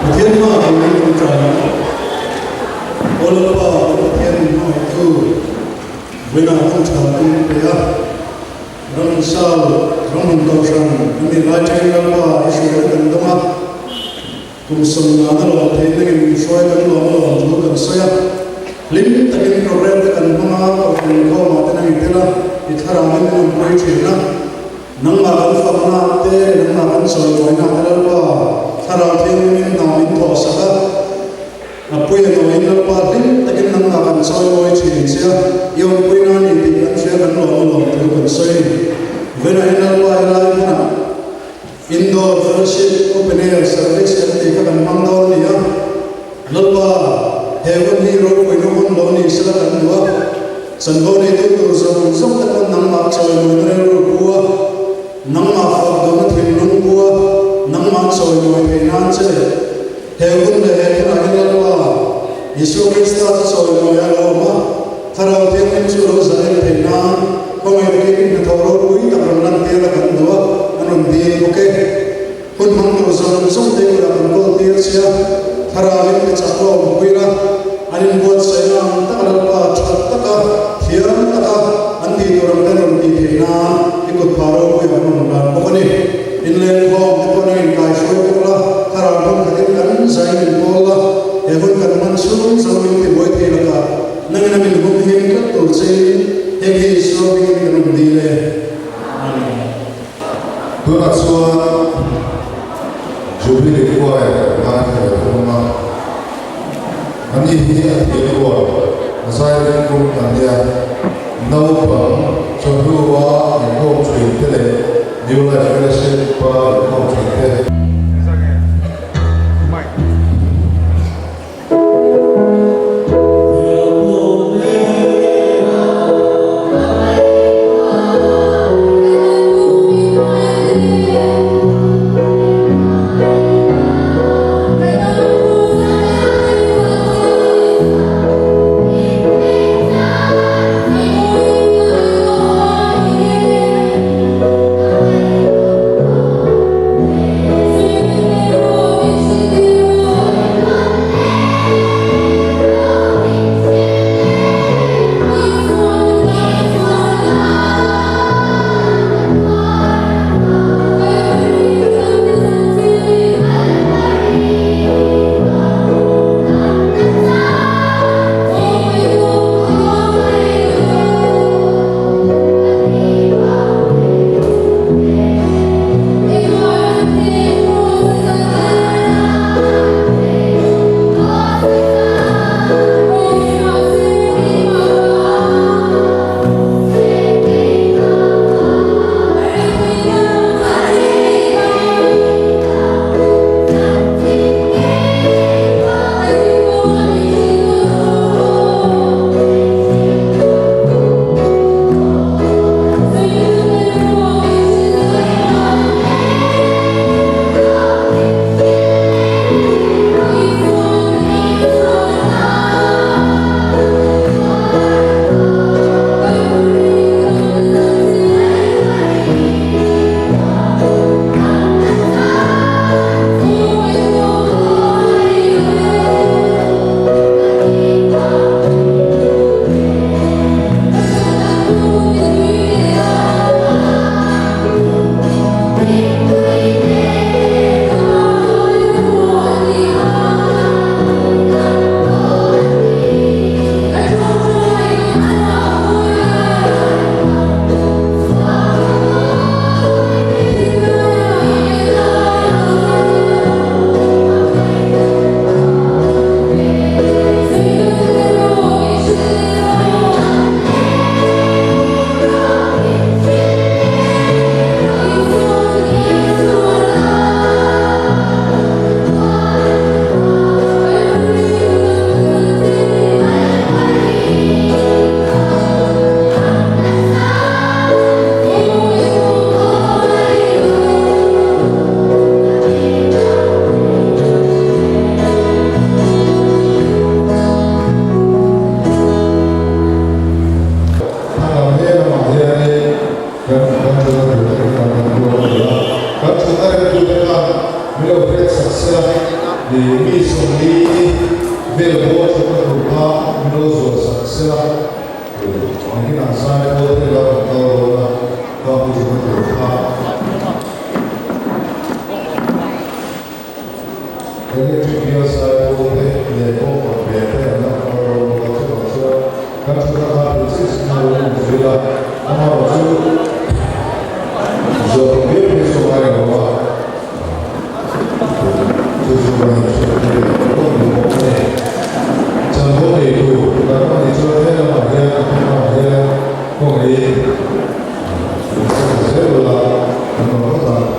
Pathian hma ah kan tawngtai ang. Aw Lalpa, kan Pathian min hmangaihtu, vawiinah hun tha kan min pe a. Ram Sau, ram hun kohhran kan nih lai tangin Lalpa i hruaina kan dawng a. Kum 50 na lawm theih nangin min hruai kan lawm alawm thu kan sawi a. Hlim takin program te kan hmang a, kohhran inkhawmah te nang i tel a, i thlarauin min awmpui thin a. Nangmah kan fakna te, nangmah kan chawimawi-na te Lalpa thlarau thianghlimin hna min thawhsak a. A pui a nawiin Lalpa hlim takin nangmah kan chawimawi thin che a, i awmpui nan i tih kan hria kan lawm alawm thu kan sawi. Vawiinah hian Lalpa helai hmunah Indoor Fellowship Open Air Service kan tih kha kan hmang dawn a ni a. Lalpa, he hun hi ropuina hun lo ni sela kan duh a, chanvo neitu tur zawng zawng te pawn nangmah chawimawi rilru pu a, nangmah fak duhna thinlung pu a, nangmah chawimawi thei nan che leh he hun leh he hmunah hian Lalpa, Isua Krista chu chawimawi a lo awm a, Thlarau Thianghlim chu lo zalen thei nan khawngaih takin hnathawh ropui tak rawn lantir a kan duh a, an rawn dil bawk e. Hun hmang tur zawng zawng te kutah kan kawl tir che a, thlarauin ka chak lo awm pui la, an inbuatsaihna ang taka Lalpa that taka, thiam taka an tih tur ang ten rawn tih theih nan i kut phah ropui an rawn ran bawk a ni. Inlengkhawm te pawh nang inkaihruai bawk la, thlarau hmun khatin kan zain inpawl la, he hun kan hman chhung zawng min tibuai thei lakah nangin a min hum him tlat tur chein heng hi Isua hmingin kan rawn dil e. Amen. Tunah chuan Jubilee Choir lai ka lo awm a, ani hi a thiam rual a zai ring rum a nia, naupang chawhnu-a inkhawm thin te leh New Life Fellowship-a inkhawm thin te. Thanglam he lamah hianin kan kan thutna tur te kan kan kan buat a ni a, kan thutna remtute khan min lo hriat sak se la. Mi 40 vel bawr thutna tur kha min lo zuah sak sela, engtin an zai pawl te la rawn kal dawn a, kha pu thutna tur kha. Electric bial zai pawl te leh kawngkhawr ve te an la rawn kal dawn bawk a, chuvang chuan kan thutna kha thil chiah chiah kha lo awm zui a, amaherawhchu zuah tam viau phei chu a ngai lo a. Chu chu kan inhriat pui leh tawp duh bawk a ni. Chanvo neitu kan awm nih chuan he lamah hian a hmun lamah hian kawngei min hre ta zel ula kan awm ngawt ang.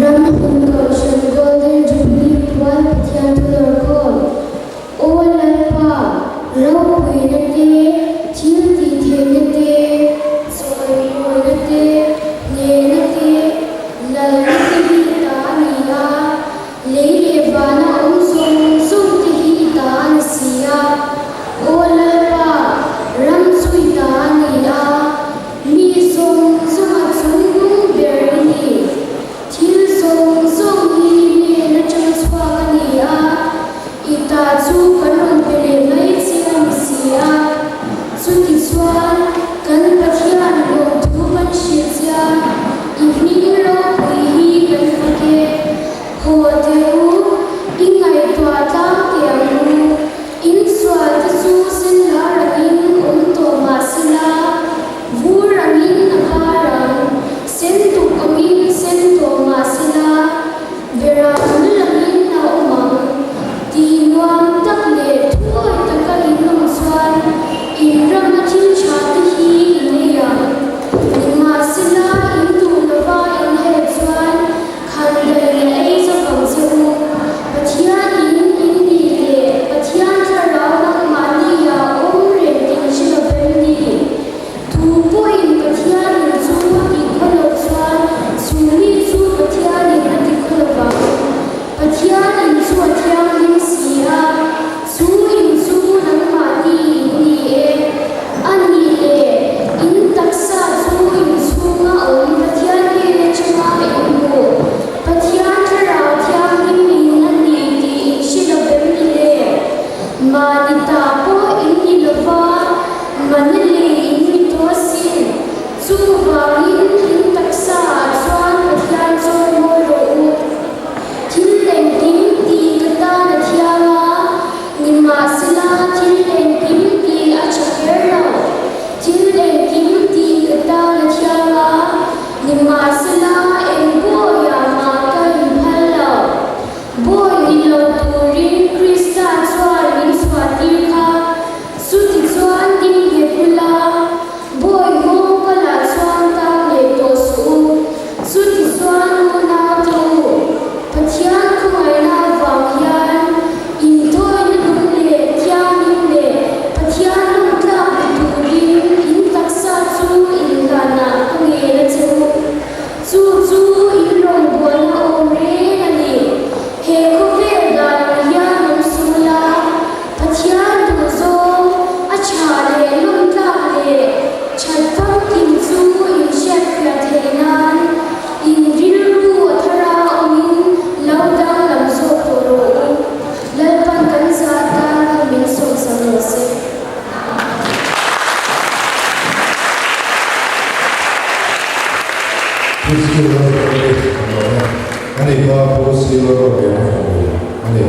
Ramhlun Kohhran Golden Jubilee pual Pathian thu lawrkhawm, Aw Lalpa, ropuina te, thil tih theihna te, chawimawina te, hnehna te, lalna te hi i ta a ni a, Lei leh vana awm zawng zawng te hi i ta a ni si a, Aw Lalpa, ram chu i ta a ni a, mi zawng zawnga chungnung ber i ni. Thil zawng zawng hi i hnen atanga chhuak a ni a, i ta chu kan rawn pe leh mai che a ni si a. Chutichuan, kan Pathian lawmthu kan hrilh chia, i hming ropui hi kan fak e. Haw teh u, i ngaihtuah tlang teh ang u. In sual te chu senlar angin awm tawh mah sela, vur angin a var ang, sen tuk angin sen tawh mah sela, Vera hmul angin a awm ang. Tih nuam tak leh thuawi taka in awm chuan in rama thil tha te hi in ei ang. Nimahsela in duh lova in hel chuan khan daih a ei zawk ang che u. Pathian in in nih leh Pathian thlarau nangmahni ah awm reng in hre lo em ni? Tu pawhin Pathianin chu a tih khaw loh chuan chu mi chu Pathianin a ti khaw lo vang. Pathianin chu a thianghlim si a, chu in chu nangmahni in ni e. A nih leh, in taksa chu in chhunga awm Pathian hnen atanga in hmuh. Pathian Thlarau Thianghlim in a ni tih in hre lo vem ni le? Mahni ta pawh in ni lo va, Mana lei in ni tawh asin. Chuvangin in taksa ah chuan Pathian chawi mawi rawh u. Thil engkim tih ka tan a thiang a, nimahsela thil engkim tih a tha kher lo. Thil engkim tih ka tan a thiang a, nimahsela eng bawiah mah ka inphal lo. Bawi ni lo turin Krista chuan min chhuahtir kha. Chutichuan ding nghet ula, bawi nghawng kalah chuan tan leh tawh suh u. Chutichuan unau te u, Pathian khawngaihna avang hian intawina nung leh thianghlim leh Pathian lawmtlak ni turin in taksa chu inhlanah ka ngen a che u. Chu chu in rawngbawlna awm reng a ni. He khawvel danah hian awm suh ula, Pathian duhzawng a tha leh lawmtlak leh that famkim chu in hriatfiah theih nan in rilru a thara awmin lo danglam zawk tawh rawh u. Lalpan kan zah tan kha min sawmsak rawh se. Kristu lalpa hi a lawm e. Ani kha Pu Silva Roliana fanu a ni.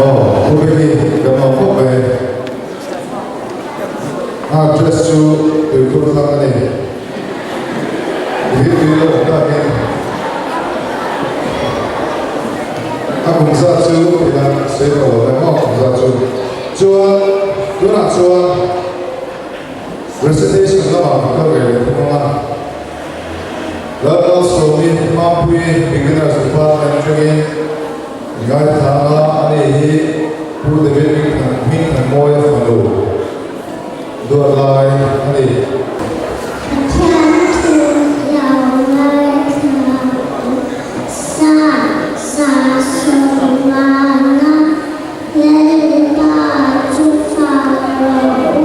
Aw Pu Becky kan awm khawp mai. A address chu tuikhur thlang a ni. Hi tui lo awm takin a kum zat chu tihian sawi tawh lo ve maw kum zat chu. Chuan tunah chuan recitation lamah kan kal ve leh thung ang a. Lalmalsawmi Mampui Beginners Department atangin ngaithla a ani hi Pu David Hmingthanmawia fanu duat lai a ni. Pathian thu lo ngaithla u, sa sa sawmana Lalpa chu fak rawh u,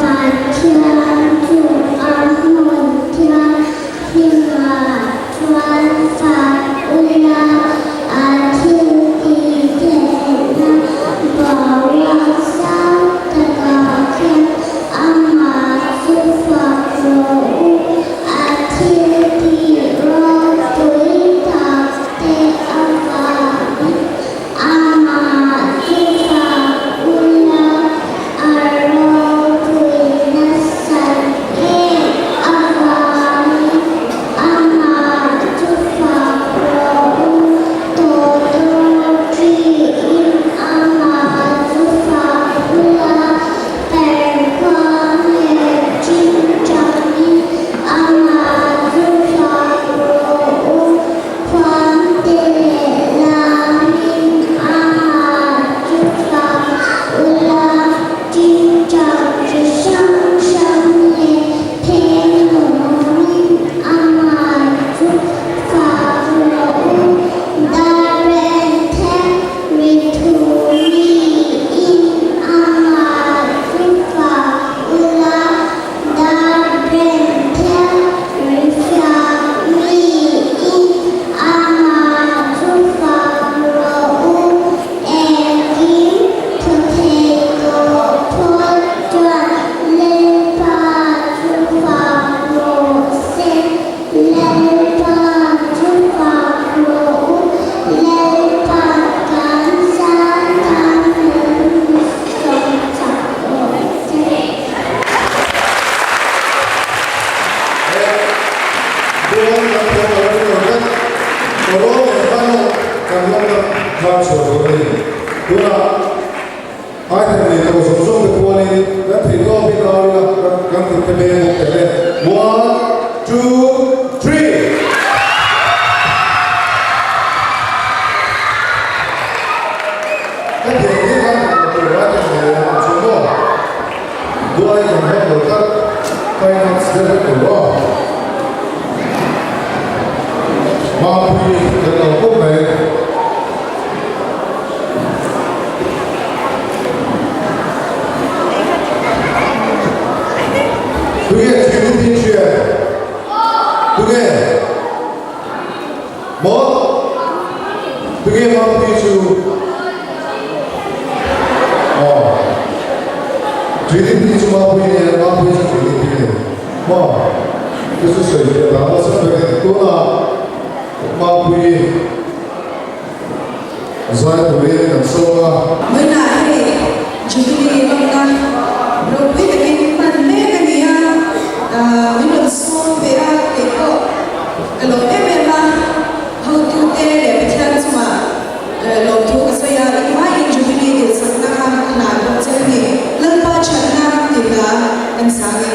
Pathian chu a hmun thianghlimah chuan fak ula, a thiltihtheihna boruak sang takah khian amah chu fak rawh u, a thiltih ropui tak te avangin. Amah chu fak ula, a ropui nasat em avangin amah chu fak rawh u, tawtawrṭiin amah chu fak ula, perhkhuang leh ṭingṭangin amah chu fak rawh u. Khuangte leh lamin amah chu fak ula, ṭingṭang chi hrang hrang leh phenglawmin amah chu fak rawh u. Darren Theng Rithuriin amah chu fak ula, Darren Theng Rifiakmiin amah chu fak rawh u, engkim thu thei tawh phawt chuan Lalpa chu fak rawh se, Lalpa chu fak rawh u, Lalpa kan zan tan min sawm chak rawh se. Duan kan thawk lo ring lo tlat. Kawraw leh hmanawh kan lamna thar chhuah tur a ni. Tunah item nei tawh zawng zawng te puanin kan theih tawpin a ring a, kan kut te beng bawk teh le. One, two, three! Ka thiam hi khan tur item nei lo ang chu maw? Duai kan hawk lo tlat, finance deuh vek tur aw. Mapui kan lo khawp mai. Tunge thil hi hria? Tunge? Maw? Tunge Mapui chu? Aw. Tuilipui chu Mapui nia, Mapui chu Tuilipui ni. Maw? Chu chu sawi fiah dan a sawi vek a ni. Tunah Mapui zai turin kan sawm a. Vawiinah hei Jubilee lawmna ropui takin hman mek a ni a, min rawn sawm ve a, kei pawh ka lawm em em a, hotute leh Pathian chungah lawmthu ka sawi a, engmaiin Jubilee duhsakna kha ka hlan bawk che a ni, Lalpa thatna tih hla kan sang e.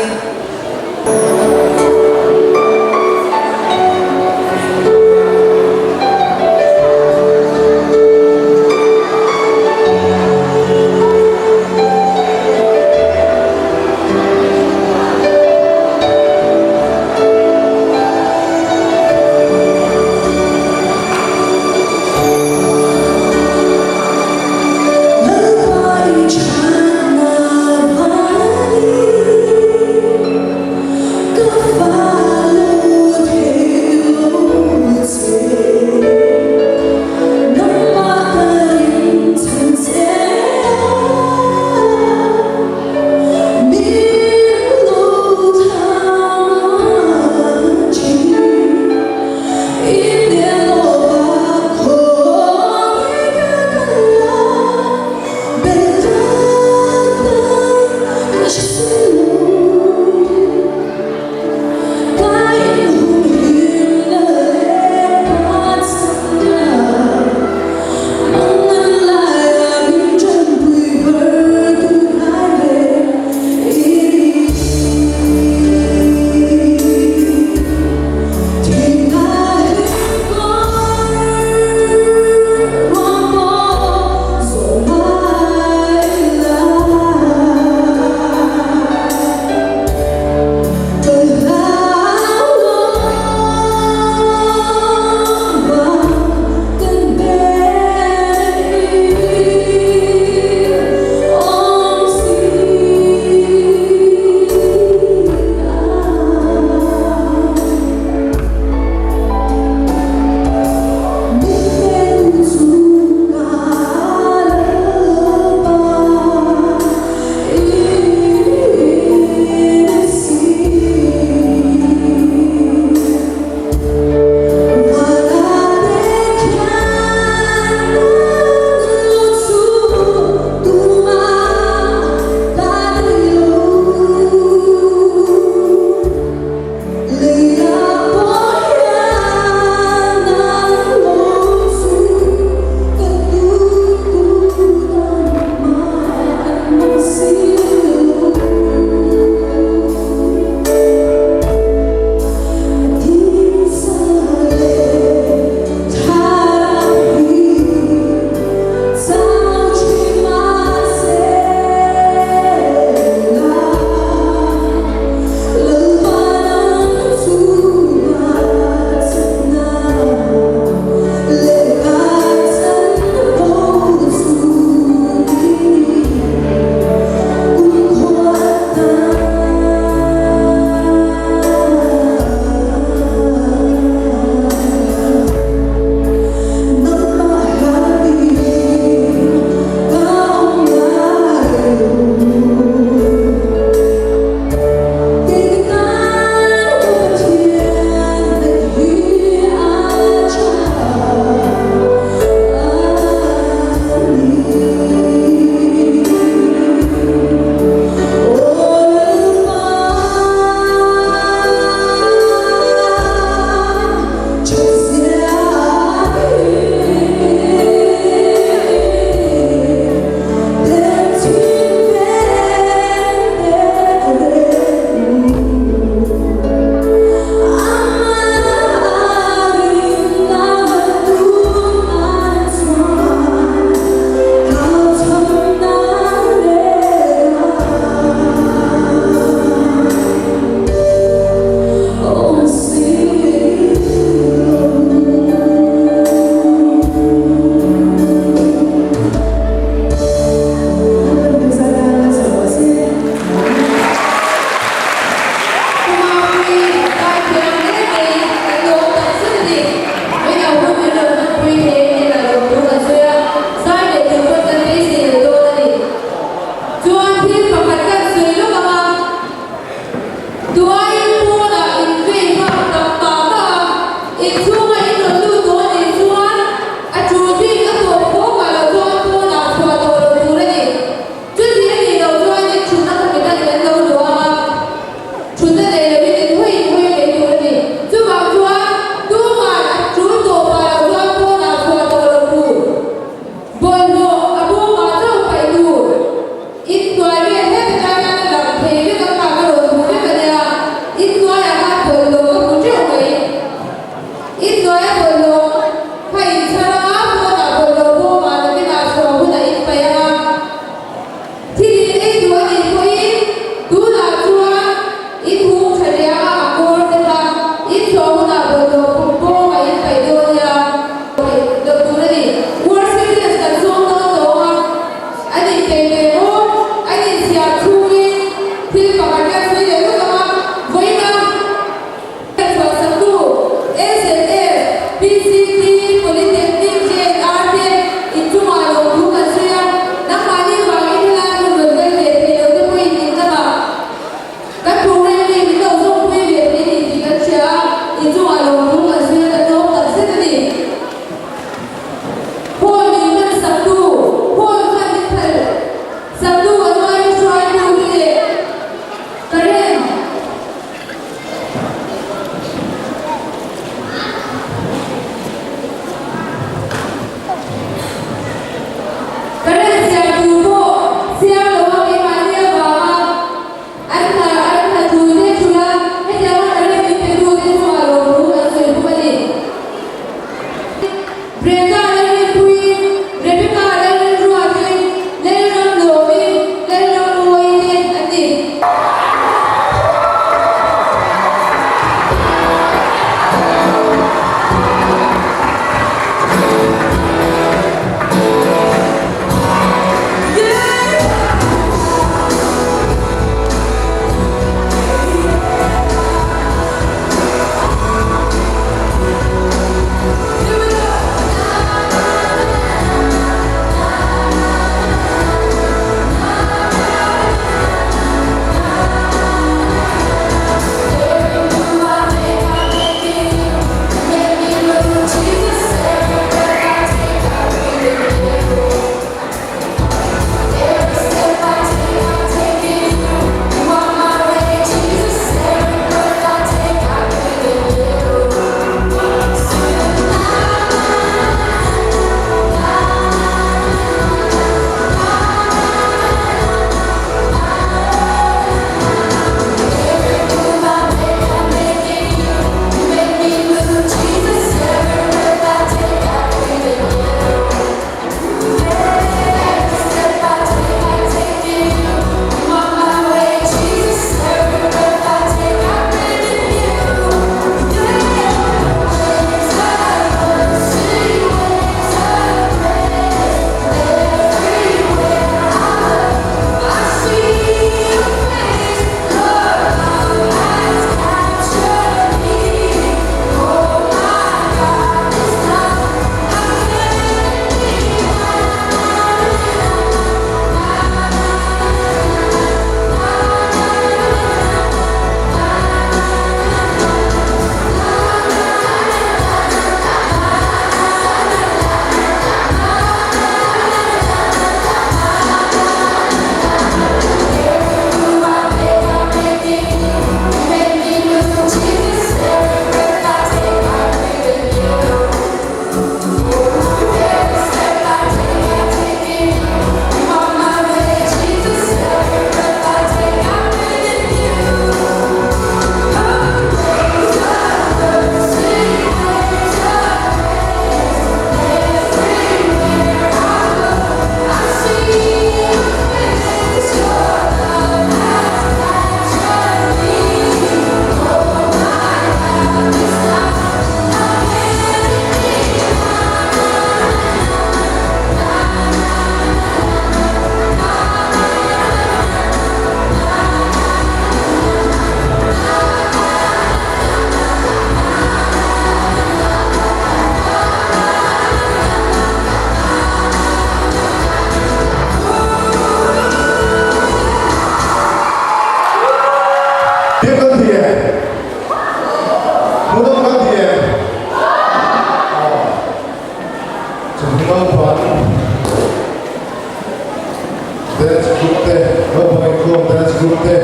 Group te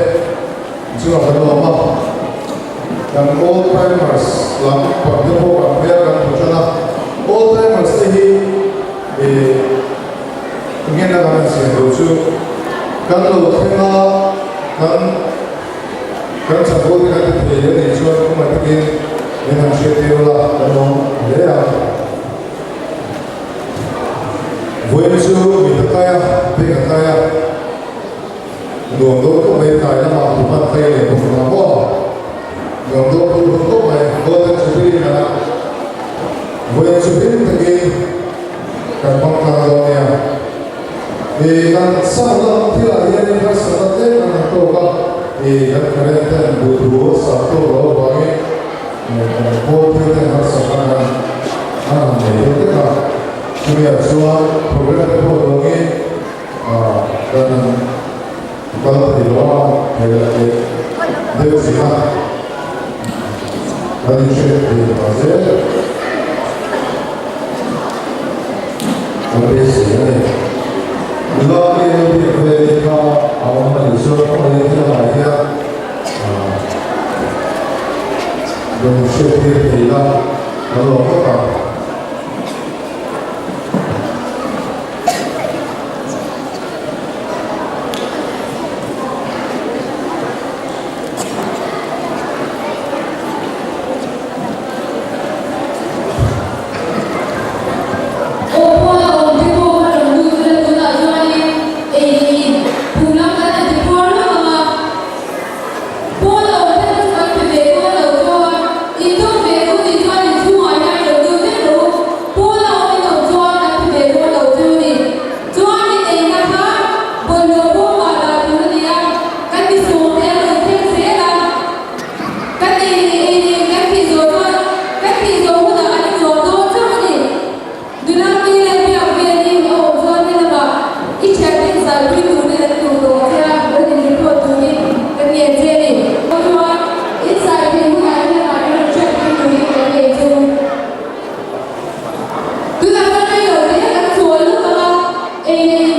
chungah kan awm a, kan Old Timers lam pang te pawh kan hmel kan hmu tan a, Old Timers te hi ih ngenna kan han siam lo chu kan lo thleng a, kan kan chanvo te kan ti thei a nih chuan khawmai takin min han hriattir ula kan awm hle ang. Vawiin chu mi ka kai a, beng a kai a, nuam dawn khawp mai tlai lamah tuman kai leh bawk ang maw? Nuam dawn khawp dawn khawp mai, Golden Jubilee nana vawiin chu hlim takin kan hmang tlang dawn nia. Ih kan sound lam thilah hianin harsatna tlem kan han tawk a, ih kan current ten duhthu a sam tawk loh avangin Kan pawl thil ten harsatna kan an han nei deuh vek a, chumi ah chuan program te pawh dawngin kan han kal thei lo a, thei lah leh deuh zin a, kan inhriat thei ta zel kan beisei a ni. Nula nge biak ve te kha a awm a nih chuan khawngaih in thil ah hian Rawn hriattir thei la ka lawm ngawt ang. Aw pawn a awm te pawh kha rawn lut ila tunah chuanin ei leh in phum lam kan han ti phuar reuh ang a. Pawn a awm te kha chu kan pe ve dawn lo chuan in dawm ve duh nih chuan in chhungah hian rawn lut vek rawh u. Pawn a awm in awm chuan kan pe ve dawn lo chu ni. Chuan in eina kha bawlhhlawh bawmah dah tur a ni a, kan mi sawm te an rawn thleng zel a. Kan ei leh ei leh kan tih zawh chuan kan tih zawh hunah an innuam dawn chauh a ni. Nula mi leh biak velin a awm chuan he lamah i thianten zaipui turin an duh tawh che a, rawn in report turin kan ngen che a ni. Chuan in zai theih hunah he lamah in rawn hriatpui turin kan ngen chu. Tunah chuan rei lo te kan chawl lawk ang a, ei leh in.